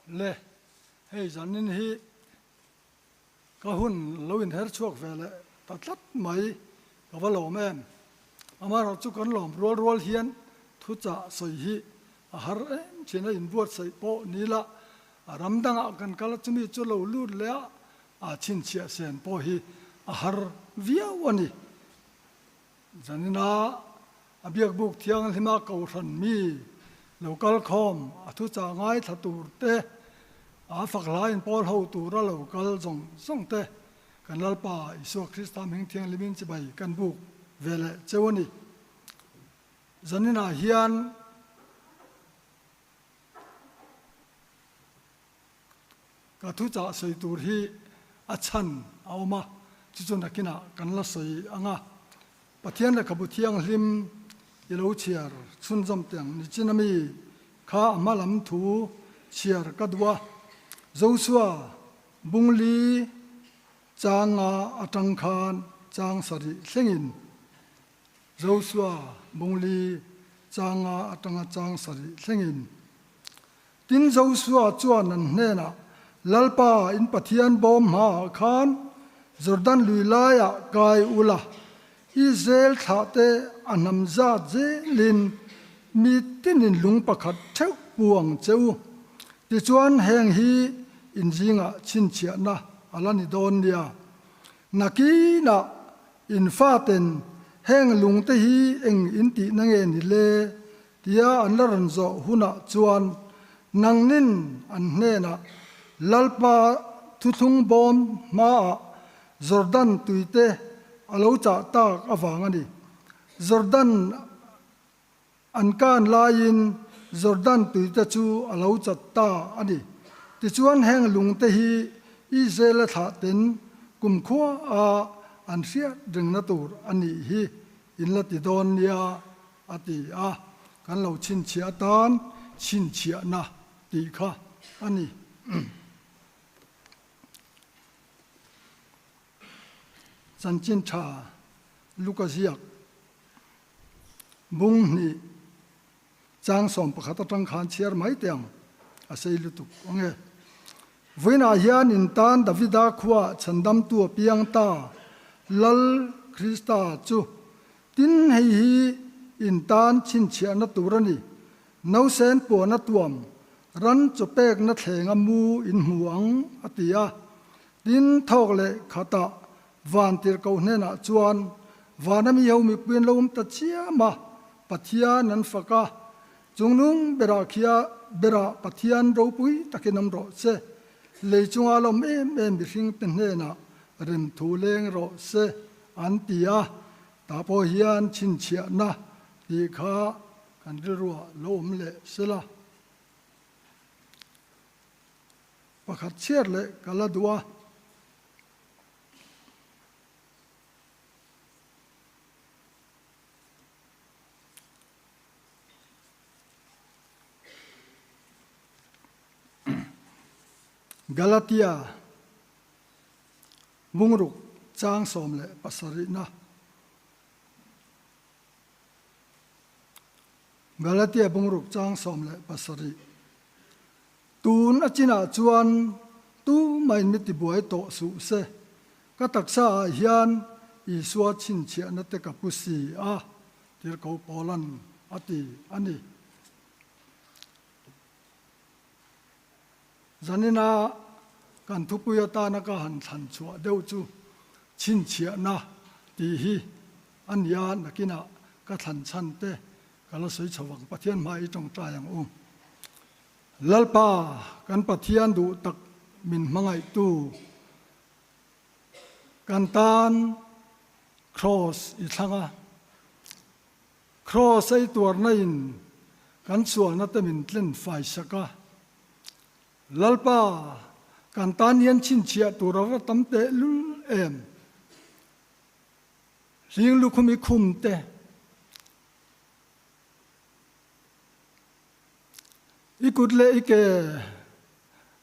Le, hei zanin hi ka hun lo inher chhuak ve leh ta tlat mai, ka va lawm em. Amaherawhchu kan lawm rual rual hian thuchah sawi hi a har em thin a, inbuatsaih pawh ni la, a ram dangah kan kal a, chumi chu lo lut leh a, a chhinchhiah sen pawh hi a har viau a ni. Zanina a biakbuk thianghlima kohhran mi lo kal khawm a thuchah ngaithla tur te, a fak hlaiin pawl ho tura lo kal zawng zawng te kan Lalpa Isua Krista hming thianghlimin chibai kan buk ve leh cheu a ni. Zaninah hian Ka thuchah sawi tur hi a chhan a awm a, chu chu nakinah kan la sawi ang a. Pathian lehkhabu thianghlim i lo chhiar chhunzawm teh ang. Nichin ami kha a hma lam thu chhiar ka duh a, Joshua bungli changa atang khan chang sarih thlengin Joshua bungli changa atanga chang sarih thlengin Tin, Joshua chuan an hnenah, Lalpa, in Pathian bawm hmaah khan Jordan lui laiah kai u la, Israel thlahte a hnam zat zelin mi tinin lung pakhat theuh pu ang che u. Tichuan, heng hi in zingah chhinchhiahna a la ni dawn nia. Nakinah in faten heng lungte hi eng in tihna nge ni le? Tia an la rawn zawh hunah chuan nangnin an hnenah Lalpa thuthlung bawm hmaah Jordan tuite a lo chah tak avang a ni. Jordan an kan laiin Jordan tuite chu a lo chat ta a ni. Tichuan heng lungte hi Israel-a thlahten kumkhua a an hriat rengna tur a nih hi in la ti dawn nia. A ti a, kan lo chhinchhiah atan chhinchhiahna tih kha a ni. Chanchin tha Luka ziak bung hnih chang 11 atang khan chhiar mai teh ang, a sei lutuk ang e. Vawiinah hian in tan Davida khuaah chhandamtu a piang ta, Lal Krista chu Tin, hei hi in tan chhinchhiahna tur a ni. Nausen puana tuam, ran chaw pekna thlenga mu in hmu ang, a ti a. Tin, thawk leh khatah van tirhkoh hnenah chuan, Vana mi ho mipui an lo awm ta chiam a, Pathian an fak a, Chungnung berah khia berah Pathian ropui takin awm rawh se, lei chunga la awm em em mihringte hnenah remthu leng rawh se, An ti a, tah pawh hian chhinchhiahna tih kha kan rilruah lo awm leh sela. Pakhat chhiar leh ka la duh a. Galatia. Bungruk chang 17na. Galatia bungruk chang 17. Tun a chinah chuan tumah in mi tibuai tawh suh se, ka taksa ah hian Isua chhinchhiahna te ka pu si a, Tirhkoh Paula'n a ti a ni. Zanina kan thupui atana ka han thlan chhuah deuh chu chhinchhiahna tih hi a nia, nakinah ka thlan chhan te ka la sawi chho ang, Pathian hmai i tawngtai ang u. Lalpa kan Pathian duh tak min hmangaihtu kan tan Kraws i thlang a, Kraws a i tuarna in kan sualna te min tlen fai sak a, Lalpa, kan tan hian chhinchhiah tur a va tam tehlul em? Hling lukhum i khum te, i kut leh i ke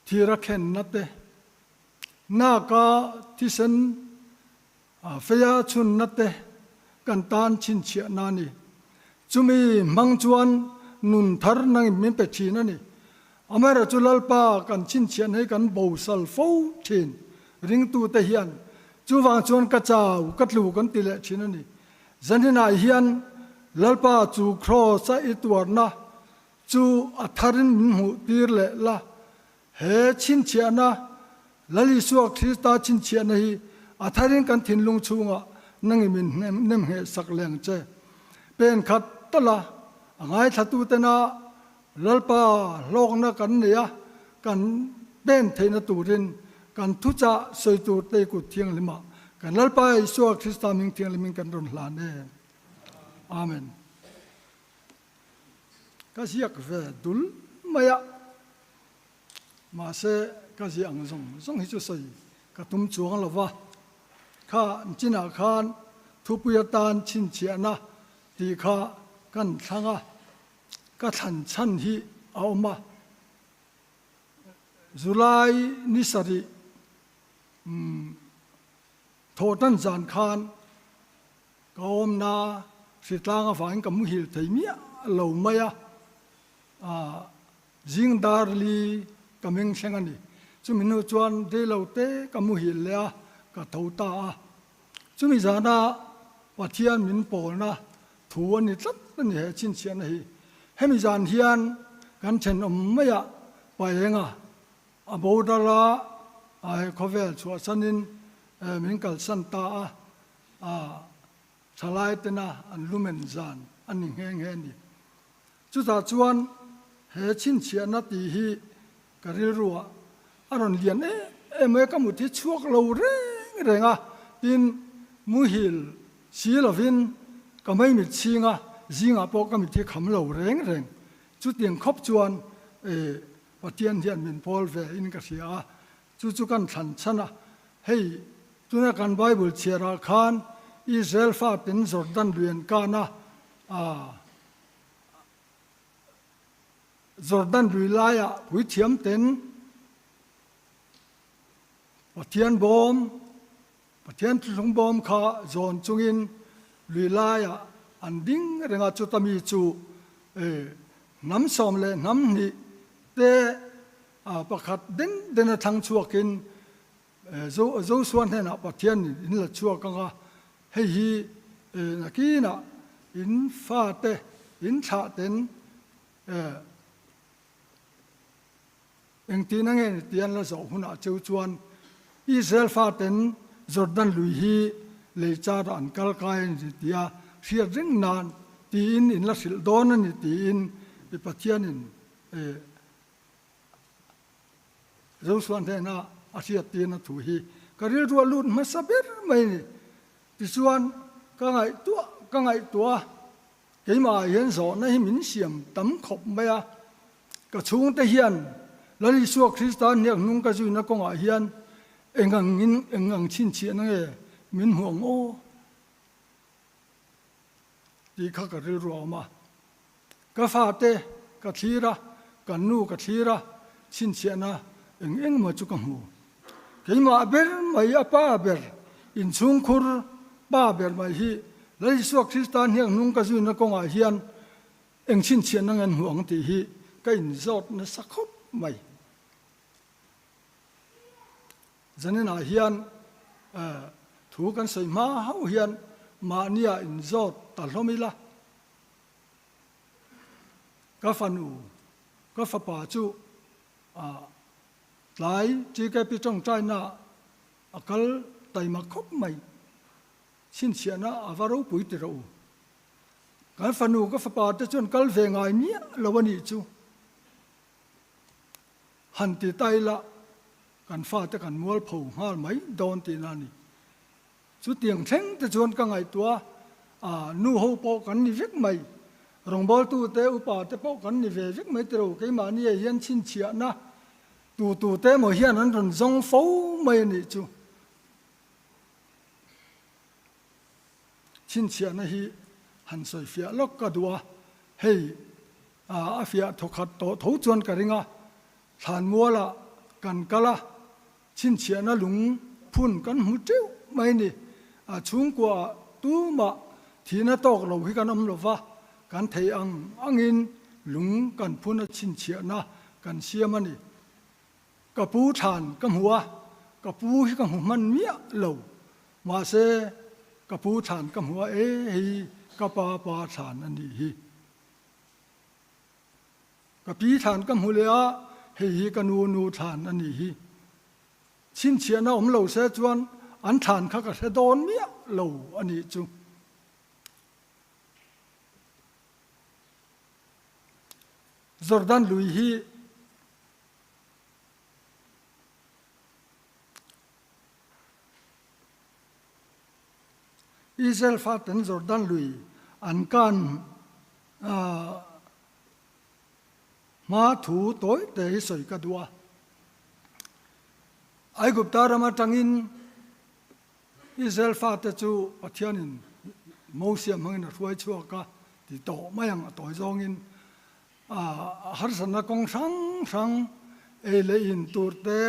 thir a khenna te, naka thisen feia chhunna te kan tan chhinchhiahna a ni. Chumi hmang chuan nun thar nangin min pe thin a ni. Amaherawhchu Lalpa kan chhinchhiahna hi kan bosal fo thin ringtute hian chuvang chuan ka chau, ka tlu kan ti leh thin a ni. Zaninah hian Lalpa chu Kraws-a i tuarna chu a tharin min hmuh tir leh la. He chhinchhiahna, Lal Isua Krista chhinchhiahna hi a tharin kan thinlung chhungah nangin min nemngheh sak leng che. Pen khat tala a ngaithlatutena Lalpa hlawkna kan nei a, kan pen theihna turin kan thuchah sawi tur te kut thianghlimah kan Lalpa Isua Krista hming thianghlimin kan rawn hlan e. Amen. Ka ziak ve dul mai a, mahse ka ziah ang zawng zawng hi chu sawi ka tum chuang lo va. Kha chinah khan thupui atan chhinchhiahna tih kha kan thlang a, ka thlan chhan hi a awm a. July ni sarih thawhtan zan khan Ka awmna hritlang avangin ka muhil thei miah lo mai a, zing dar li ka meng thleng a ni. Chumi hnu chuan reilo te ka muhil leh a, ka tho ta a. Chumi zana Pathian min pawlna thu a ni tlat a ni he chhinchhiahna hi. Hemi zan hian kan thenawm maiah Paenga a boral a, he khawvel chhuahsanin min kalsan ta a. A thalai tena an lumen zan a ni nghe nghe a ni. Chutah chuan he chhinchhiahna tih hi ka rilruah a rawn lian em em mai a, ka mut hi chhuak lo reng reng a, tin muhil si lovin ka maimit chhing a, zingah pawh ka mit hi kham lo reng reng. Chutiang khawp chuan Pathian hian min pawl ve in ka hria a, Chu chu kan thlan chhan a, hei tuna kan Bible chhiarah khan Israel faten Jordan lui an kan a, Jordan lui laiah puithiam ten Pathian bawm, Pathian thuthlung bawm kha zawn chungin lui laiah an ding reng a, chuta mi chu hnam sawm leh hnam hnih te Pakhat den den a thlang chhuakin Joshua hnenah Pathian in la chhuak ang a, hei hi nakinah in fate, in thlahten engtin ange ni tih an la zawh hunah cheu chuan Israel faten Jordan lui hi lei charah an kal kai a ni tia hriat reng nan tiin in la hrilh dawn a ni tiin Pathianin Joshua hnena a hriattirna thu hi ka rilru a lut hmasa ber mai a ni. Tichuan, ka ngaihtuah ka ngaihtuah a, keimahah hian zawhna hi min siam tam khawp mai a. Ka chhungte hian Lal Isua Krista hniak hnung ka zuina kawngah hian eng angin eng ang chhinchhiahna nge min hmuh ang aw? Tih kha ka rilru a awm a. Ka fate ka thlir a, kan nu ka thlir a, chhinchhiahna eng eng emaw chu ka hmu. Keimah ber mai a pa ber, inchhungkhur pa ber mai hi Lal Isua Krista hniak hnung ka zuina kawngah hian eng chhinchhiahna nge an hmuh ang tih hi ka inzawt nasa khawp mai. Zaninah hian thu kan sawi hma hauh hian mahnia inzawt ta hlawm ila. Ka fanu, ka fapa chu tlai TKP tawngtaina a kal taima khawp mai. Chhinchhiahna a va ropui ti rawh u. Kan fanu, ka fapa te chuan kal ve ngai miah lo a nih chu. Han ti ta ila kan fate kan mualpho nghal mai dawn tihna a ni. Chutiang thleng te chuan ka ngaihtuah a, nu ho pawh kan ni vek mai, rawngbawltu te, upa te pawh kan ni ve vek mai tiro, keimahni ah hian chhinchhiahna tu tu te emaw hian an rawn zawng fo mai a nih chu. Chhinchhiahna hi han sawifiah lawk ka duh a, hei a fiah thawkhat tawh tho chuan ka ring a, thlanmualah kan kal a, Chhinchhiahna lung phun kan hmu teuh mai ni. A chhungkuaah tumah thihna tawk lo hi kan awm lo va, kan thei ang angin lung kan phun a chhinchhiahna kan siam a ni. Ka pu thlan ka hmu a, ka pu hi ka hmu hman miah lo. Mahse, ka pu thlan ka hmu a, e hei ka pa pa thlan a nih hi. Ka pi thlan ka hmu leh a, hei hi ka nu nu thlan a nih hi. Chhinchhiahna awm lo se chuan an thlan kha ka hre dawn miah lo a nih chu. Jordan lui hi Israel faten Jordan lui an kan hma thu tawi te hi sawi ka duh a. Aigupta ram atangin Israel fate chu Pathianin Mosia hmangin a hruai chhuak a ti tawh mai ang a tawi zawngin A harsatna kawng hrang hrang ei leh in tur te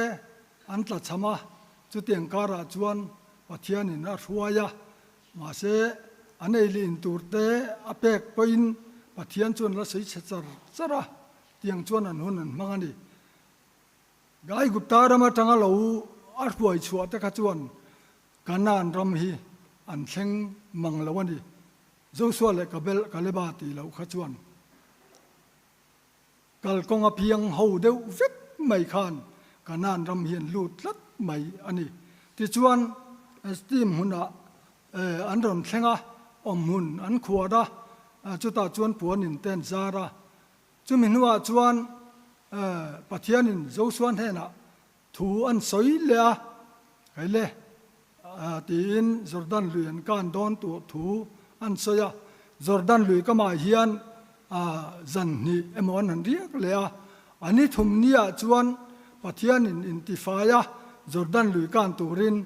an tla cham a, chutiang karah chuan Pathianin a hruai a, mahse an ei leh in tur te a pek pawhin Pathian chuan la sawi chhe char char a, tiang chuan an hun an hmang a ni. Aigupta ram atanga lo a hruai chhuah te kha chuan Kanaan ram hi an thleng mang lo a ni. Joshua leh Kaleba tih loh kha chuan kalkawng a piang ho deuh vek mai khan Kanaan ram hi an lut tlat mai a ni. Tichuan, Steam hmunah an rawn thleng a, awmhmun an khuar a, chutah chuan puan in te an zar a. Chumi hnuah chuan Pathianin Joshua hnenah Thu an sawi leh a, Hei le, tiin Jordan lui an kan dawn tur thu an sawi a. Jordan lui kamah hian zan hnih emaw an han riak leh a. A ni thum niah chuan Pathianin intifai a, Jordan lui kan turin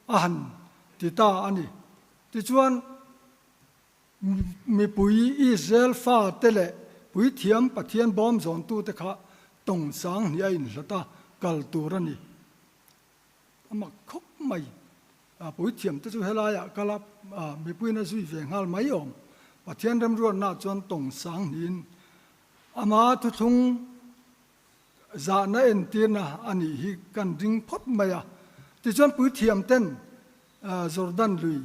a han ti ta a ni. Tichuan. Mipui Israel fate leh puithiam Pathian bawm zawntute kha tawng sang hnih a inhlat a, kal tur a ni. A mak khawp mai. Puithiamte chu helaiah kal a, mipuiin a zui ve nghal mai awm. Pathian remruatnaah chuan tawng sang hnihin ama thuthlung zahna entirna a nih hi kan ring phawt mai a. Tichuan puithiamten Jordan lui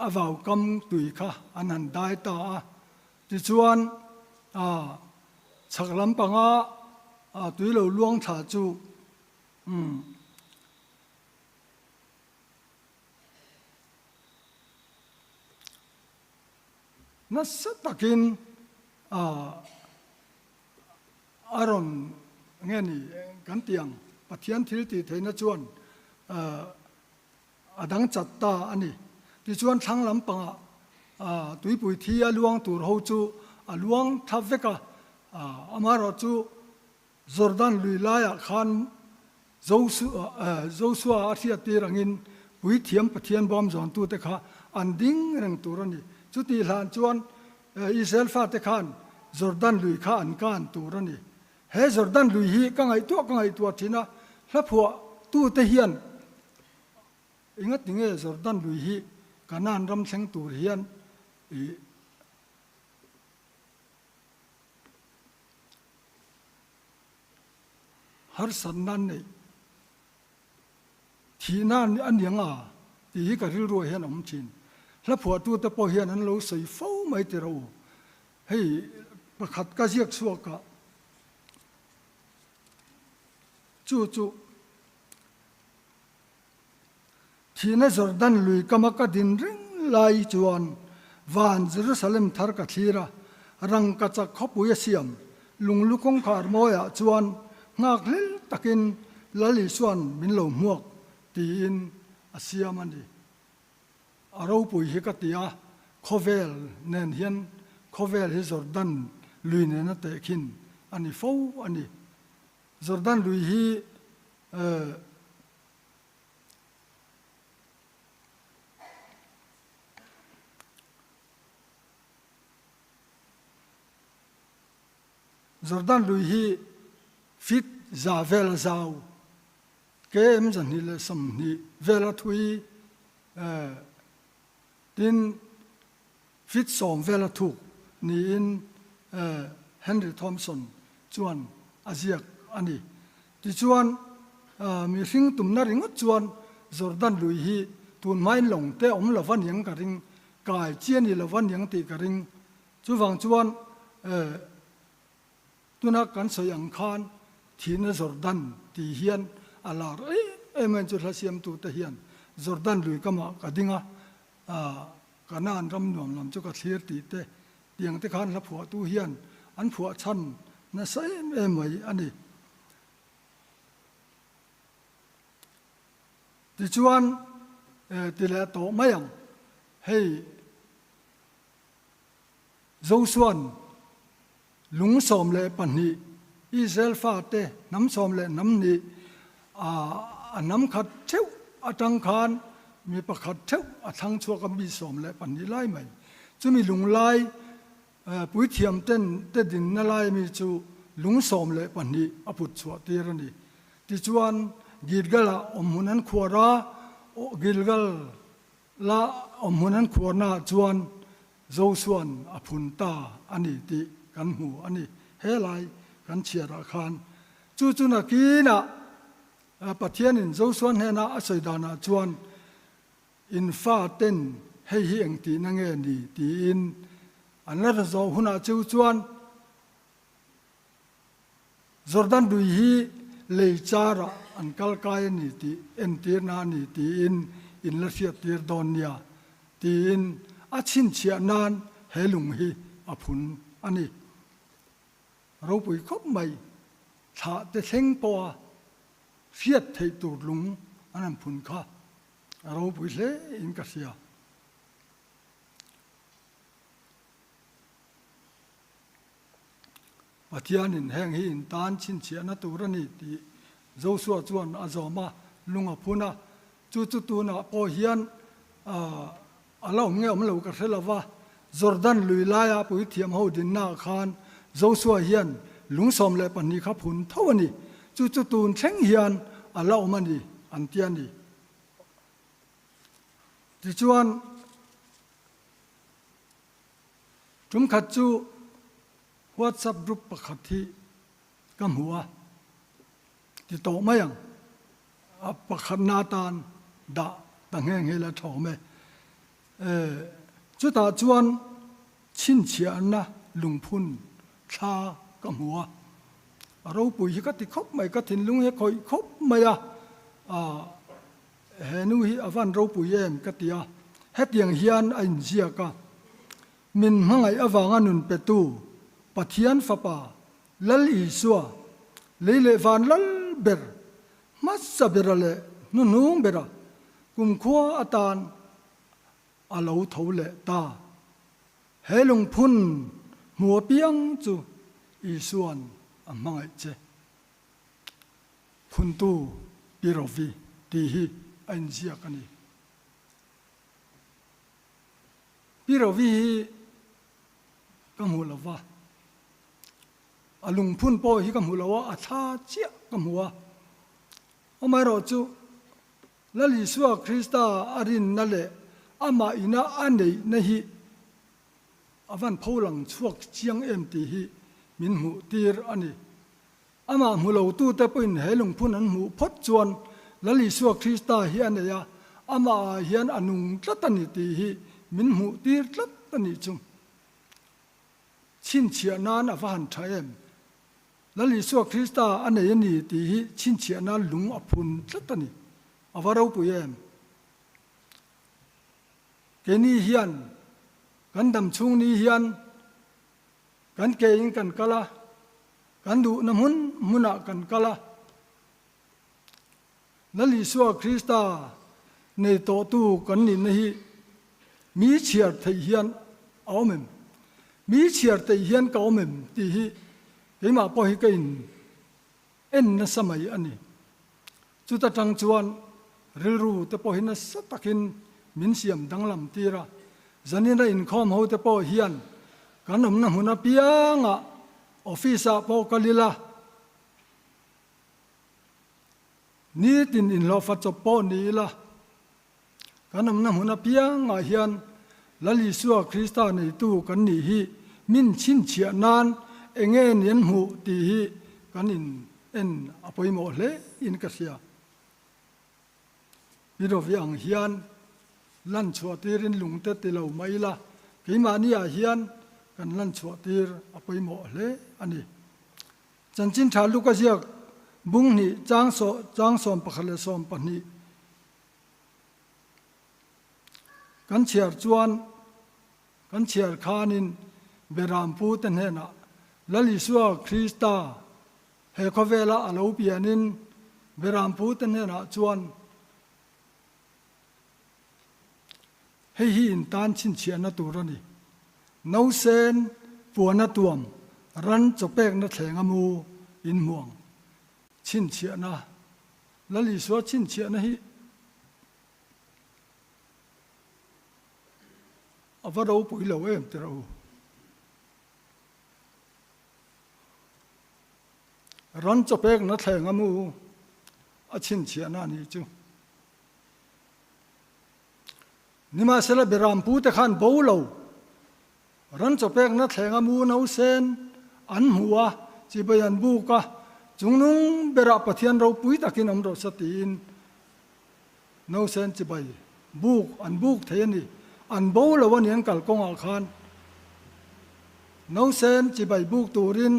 A vaukam tui kha an han dai ta a, tichuan chhak lampanga tui lo luang thla chu nasa takin a rawn nge ni kan tih ang Pathian thil tih theihna chuan A dang chat ta a ni. Tichuan thlang lampangah tuipui thi a luang tur ho chu a luang tha vek a, amaherawh chu Jordan lui laiah khan Joshua a hriat tir angin puithiam Pathian bawm zawntute kha an ding reng tur a ni. Chutih hlan chuan Israel fate khan Jordan lui kha an kan tur a ni. He Jordan lui hi ka ngaihtuah ka ngaihtuah thin a, hla phuah tute hian engati nge Jordan lui hi Kanaan ram thleng tur hian i harsatna an neih thihna a ni anga tih hi ka rilruah hian a awm thin. Hla phuahtute pawh hian an lo sawi fo mai ti rawh u. Hei pakhat ka ziak chhuak a, chu chu thihna Jordan lui kama ka din reng lai chuan van Jerusalem thar ka thlir a, rangkachak khawpui a siam lunglu kawngkhar mawiah chuan nghakhlel takin Lal Isua'n min lo hmuak tiin a siam a ni. A ropui hi ka ti a, khawvel nen hian khawvel hi Jordan lui nena tehkhin a ni fo a ni. Jordan lui hi Jordan lui hi feet za vel a zau. KM 220 vela thui tin feet 10 vela thuk niin. Henry Thompson chuan a ziak a ni. Tichuan, mihring tumna ringawt chuan Jordan lui hi tun hmain lawng te awm lova niang ka ring, kai chi a ni lova niang tih ka ring. Chuvang chuan tuna kan sawi ang khan thihna Jordan tih hian a lar em em a, chu hla siamtute hian Jordan lui kamah ka ding a, Kanaan ram nuam lam chu ka thlir tih te, tiang te khan hla phuahtu hian an phuah chhan nasa em em mai a ni. Tichuan, ti leh tawh mai ang, hei Josua'n Lung 12, Israel fate hnam 12, a hnam khat theuh atang khan mi pakhat theuh a thlang chhuak a mi 12 lai mai. Chumi lung lai puithiam ten te dinna lai mi chu lung 12 a put chhuah tir a ni. Tichuan Gilgal-ah awmhmun an khuar a, Gilgal La awmhmun an khuarnaah chuan Josua'n a phun ta a ni tih kan hmu a ni. He lai kan chhiarah khan chu chu nakinah Pathianin Josua hnena a sawi danah chuan in faten hei hi engtihna nge ni tiin an la ra zawh hunah chu chuan Jordan lui hi lei charah an kal kai a ni tih entirna a ni tiin in la hriattir dawn nia tiin a chhinchhiah nan he lung hi a phun a ni. Ropui khawp mai thlah te thleng pawha hriat theih tur lung an han phun kha a ropui hle in ka hria. Pathianin heng hi in tan chhinchhiahna tur a ni tih Joshua chuan a zawm a, lung a phun a. Chu chu tunah pawh hian a la awm nge awm lo ka hre lo va, Jordan lui laia puithiam ho dinnaah khan Joshua hian lung 12 kha phun tho a ni. Chu chu tun thleng hian a la awm a ni an ti a ni. Tichuan. Tum khat chu WhatsApp group pakhat hi ka hmu a, ti tawh mai ang, a pakhatna atan dah ta nghe nghe la tha awm e. Chutah chuan chhinchhiahna lungphun thla ka hmu a, a ropui hi ka ti khawp mai, ka thinlung hi a khawih khawp mai a, He nu hi a van ropui em ka ti a, hetiang hian a inziak a, Min hmangaih avanga nun petu Pathian Fapa Lal Isua, lei leh van lal ber, hmasa bera leh hnuhnung bera kumkhua atan a lo tho leh ta. He lungphun hmu apiang chu Isua'n a hmangaih che. Phuntu Pi Rovi tih hi a inziak a ni. Pi Rovi hi ka hmu lo va, a lungphun pawh hi ka hmu lo a, a thla chiah ka hmu a. Amaherawh chu Lal Isua Krista a rinna leh amah ina a neihna hi a van pholang chhuak chiang em tih hi min hmuh tir a ni. Amah hmu lotute pawhin he lungphun an hmuh phawt chuan Lal Isua Krista hi a nei a, amahah hian a nung tlat a ni tih hi min hmuh tir tlat a nih chu. Chhinchhiah nan a va han tha em? Lal Isua Krista a nei a ni tih hi chhinchhiah nan lung a phun tlat a ni. A va ropui em? Keini hian kan dam chhung ni hian Kan ke in kan kal a, kan duhna hmun hmunah kan kal a. Lal Isua Krista nei tawhtu kan nihna hi mi chhiar theih hian a awm em? Mi chhiar theih hian ka awm em tih hi keimah pawh hi ka in en nasa mai a ni. Chuta tang chuan rilru te pawh hi nasa takin min siam danglam tir a, zanina inkhawm ho te pawh hian kan awmna hmun apiangah office ah pawh kal ila, nitin inhlawhfa chawp pawh ni ila, kan awmna hmun apiangah hian Lal Isua Krista neitu kan nih hi min chhinchhiah nan enge ni an hmuh tih hi kan in en a pawimawh hle in ka hria. Pi Rovi ang hian lan chhuah tirin lungte ti lo mah ila, keimahni ah hian kan lan chhuah tir a pawimawh hle a ni. Chanchin tha Luka ziak bung hnih chang chang 11 leh 12 kan chhiar chuan kan chhiar khanin Berampu te hnenah Lal Isua Krista he khawvela a lo pianin Berampu te hnenah chuan hei hi in tan chhinchhiahna tur a ni. Nausen puana tuam ran chawpekna thleng a mu in hmuang chhinchhiahna Lal Isua chhinchhiahna hi a va ropui lo em ti rawh u. Ran chawpekna thleng a mu a chhinchhiahna a nih chu. Nimahsela Berampu te khan bo lo ran chawpekna thleng a mu nausen an hmu a, chibai an buk a, chungnung berah Pathian ropui takin awm rawh se tiin nausen chibai buk an buk thei a ni. An bo lo a ni an kalkawngah khan nausen chibai buk turin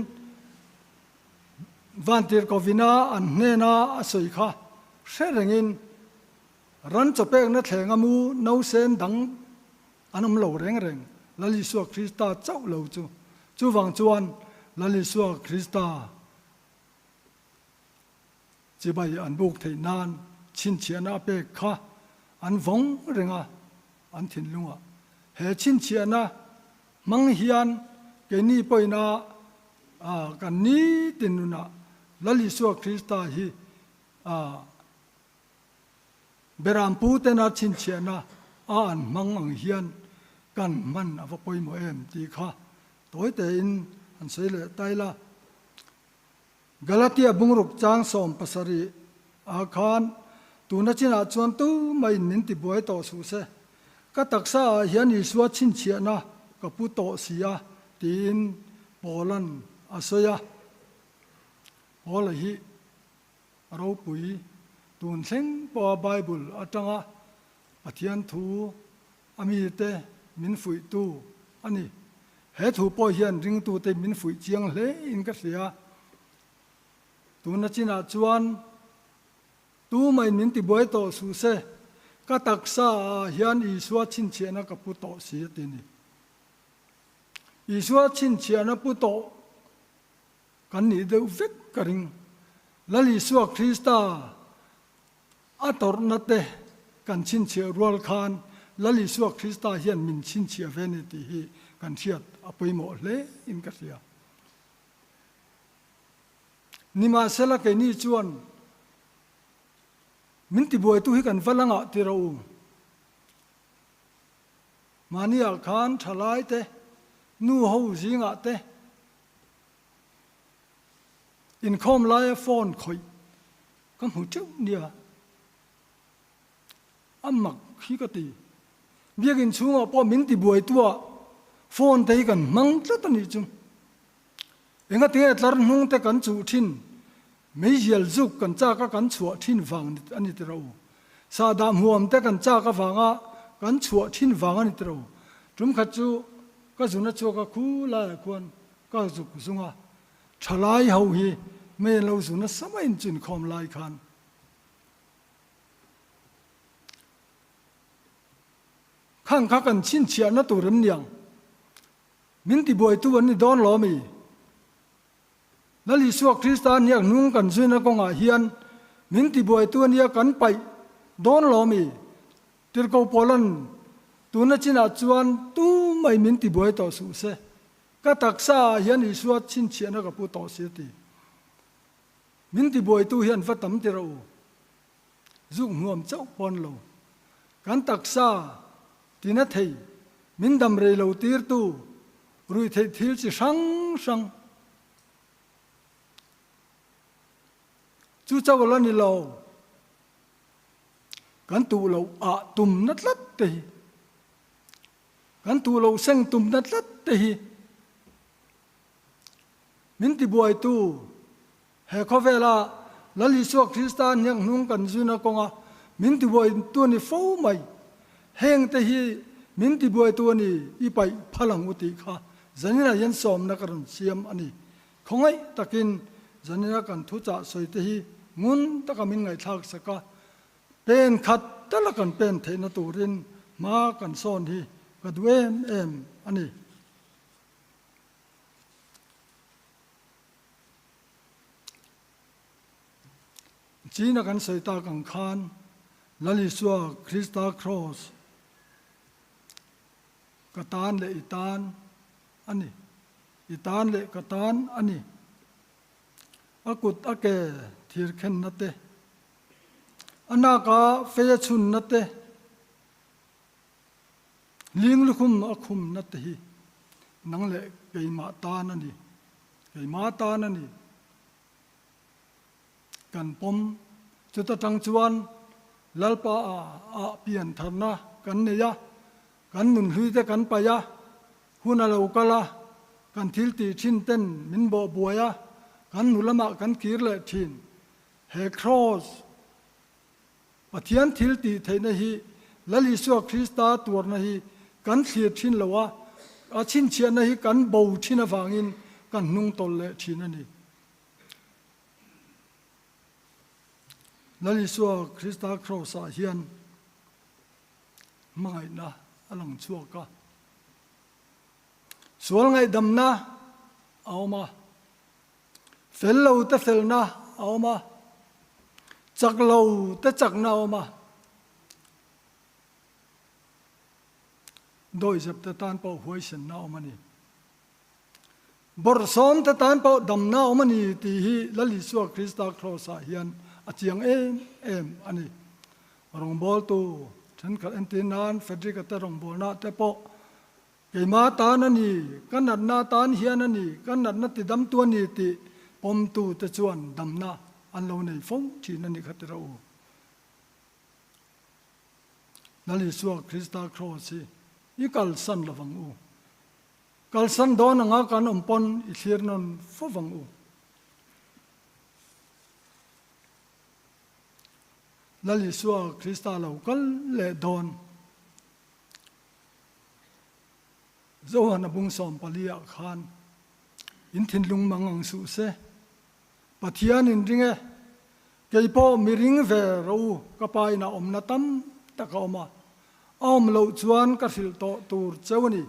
Vantirhkovina an hnena a sawi kha hre rengin ran chawpekna thleng a mu nausen dang an awm lo reng reng, Lal Isua Krista chauh lo chu. Chuvang chuan Lal Isua Krista chibai an buk theih nan chhinchhiahna a pek kha an vawng reng a, an thinlungah. He chhinchhiahna hmang hian keini pawhin a kan nitin nunah Lal Isua Krista hi Berampu tena chhinchhiahna a an hmang ang hian kan hman a va pawimawh em tih kha tawi tein han sawi leh ta ila. Galatia bungruk chang 17 ah khan tuna chinah chuan tumah in min tibuai tawh suh se, ka taksa ah hian Isua chhinchhiahna ka pu tawh si a tiin Paula'n a sawi a. Paula hi A ropui tun thleng pawha Bible atanga Pathian thu a mite min fuihtu a ni. He thu pawh hian ringtute min fuih chiang hle in ka hria. Tuna chinah chuan tumah in min tibuai tawh suh se, ka taksa ah hian Isua chhinchhiahna ka pu tawh si a ti a ni. Isua chhinchhiahna pu tawh Kan nih deuh vek ka ring. Lal Isua Krista a tawrhna te kan chhinchhiah rual khan Lal Isua Krista hian min chhinchhiah ve ni tih hi kan hriat a pawimawh hle in ka hria. Nimahsela keini chuan min tibuaitu hi kan va la ngah ti rawh u. Mahniah khan thalai te, nu ho zingah te, Inkhawm laia phone khawih ka hmu teuh nia, a mak hi ka ti. Biakinn chhungah pawh min tibuaituah phone te hi kan hmang tlat a nih chu. Engatinge tlar hnung te kan chuh thin, meizial zuk kan chak a kan chhuah thin vang a ni tiro. Sahdah hmuam te kan chak avanga kan chhuah thin vang a ni tiro. Tum khat chu ka zun a chhuak a khu laiah khuan ka zuk zung a, thalai ho hi mei an lo zu nasa maiin chu inkhawm lai khan khang kha kan chhinchhiahna tur em niang, min tibuaitu an ni dawn lo ami? Lal Isua Krista hniak hnung kan zuina kawngah hian min tibuaitu ania kan paih dawn lo ami? Tirhkoh Paula'n tuna chinah chuan tumah min tibuai tawh suh se. Ka taksa ah hian Isua chhinchhiahna ka pu tawh si a ti. Min tibuaitu hian va tam ti rawh u. Zuk hnuam chauh pawn lo. Kan taksa tina thei, min dam rei lo tirtu, ruih theih thil chi hrang hrang chu chauh la ni lo. Kan tuh loh ah tumna tlat te hi. Kan tuh loh seng tumna tlat te hi. Min tibuaitu he khawvela Lal Isua Krista hniak hnung kan zuna kawnga min tibuaitu a ni fo mai. Hengte hi min tibuaitu a ni i paih phal ang u tih kha zaninah hian sawmna ka rawn siam a ni. Khawngaih takin zanina kan thuchah sawite hi ngun taka min ngaihthlak sak a, pen khat tala kan pen theihna turin hma kan sawn hi ka duh em em a ni. China kan sawi tak ang khan Lal Isua Krista Kraws ka tan leh i tan a ni. I tan leh ka tan a ni. A kut a ke thir khenna te, a naka fei a chhunna te, Ling lukhum a khumna te hi nang leh keimah tan a ni, keimah tan a ni. Kan pawm. Chuta tang chuan Lalpa ah pian tharna kan nei a, kan nunhlui te kan paih a, hun a lo kal a, kan thil tih thin ten min bawh buai a, kan hnu lamah kan kir leh thin. He Kraws Pathian thil tih theihna hi Lal Isua Krista tuarna hi kan thlir thin lo a, a chhinchhiahna hi kan bo thin avangin kan hnung tawlh leh thin a ni. Lal Isua Krista Kraws-ah hian hmangaihna a lang chhuak a, sual ngaihdamna a awm a, Fel lo te felna a awm a, chak lo te chakna a awm a. Dawihzep te tan pawh huaisenna a awm a ni. Bawrhsawm te tan pawh damna a awm a ni tih hi Lal Isua Krista Kraws-ah hian a chiang em em a ni. Rawngbawltu thenkhat entir nan Frederick-a te rawngbawlna te pawh Keimah tan a ni, ka natna tan hian a ni, ka natna tidamtu a ni tih pawmtute chuan damna an lo nei fo thin a ni kha tira u. Lal Isua Krista Kraws hi i kalsan lovang u. Kalsan dawn anga kan awm pawn i thlir nawn fo vang u. Lal Isua Krista lo kal leh dawn. Johan a bung 14 ah khan in thinlung mang ang suh se, Pathian in ring e, kei pawh mi ring ve rawh u, ka pa inah awmna tam tak a awm a, a awm loh chuan ka hrilh tawh tur cheu a ni,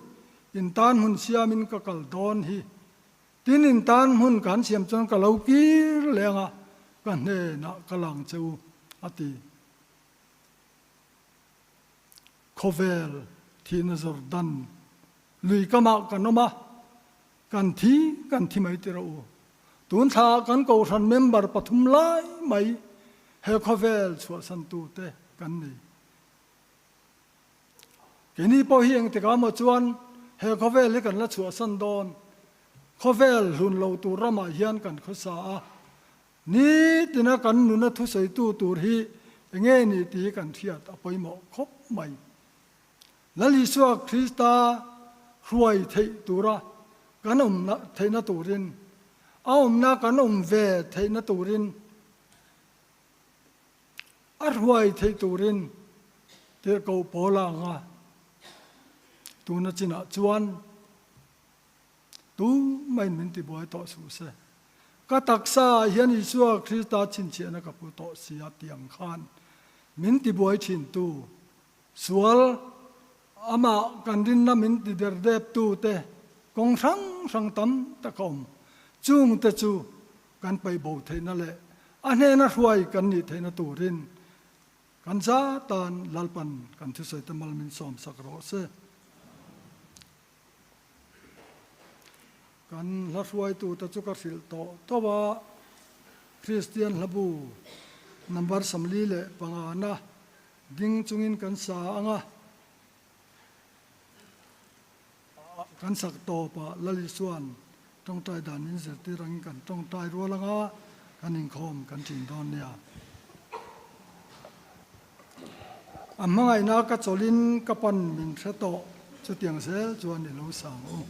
in tan hmun siamin ka kal dawn hi, tin in tan hmun ka han siam chuan ka lo kir leh ang a, ka hnenah ka lang che u, a ti. Khawvel thihna Jordan lui kamah kan awm a, kan thi kan thi mai tirh u. Tun thlaah kan kohhran member pathum lai mai he khawvel chhuahsantute kan ni. Keini pawh hi engtikah maw chuan he khawvel hi kan la chhuahsan dawn. Khawvel hlun lo tur ramah hian kan khawsa a, Nitina kan nuna thusawitu tur hi enge ni tih kan hriat a pawimawh khawp mai. Lal Isua Krista hruai theih tura kan awm theihna turin, a awmna kan awm ve theihna turin, a hruai theih turin tirhkoh Paula anga tuna chinah chuan Tu maiin min tibuai tawh suh se. Ka taksa ah hian Isua Krista chhinchhiahna ka pu tawh si a ti ang khan min tibuai thintu, sual amah kan rinna min tiderdeptu te kawng hrang hrang tam tak a awm. Chungte chu kan paihbo theihna leh a hnena hruai kan nih theihna turin kan za tan Lalpan kan thusawi te mal min sawmsak rawh se. Kan hla hruaitute chu ka hrilh tawh tawh a, Kristian hlabu number 45 na ding chungin kan sa ang a, kan sak tawpah Lal Isua'n tawngtai dan min zirtir angin kan tawngtai rual ang a, kan inkhawm kan ṭin dawn nia. A hmangaihna ka chawlhin ka pan min hre tawh, chutiang zel chuan i lo sang u.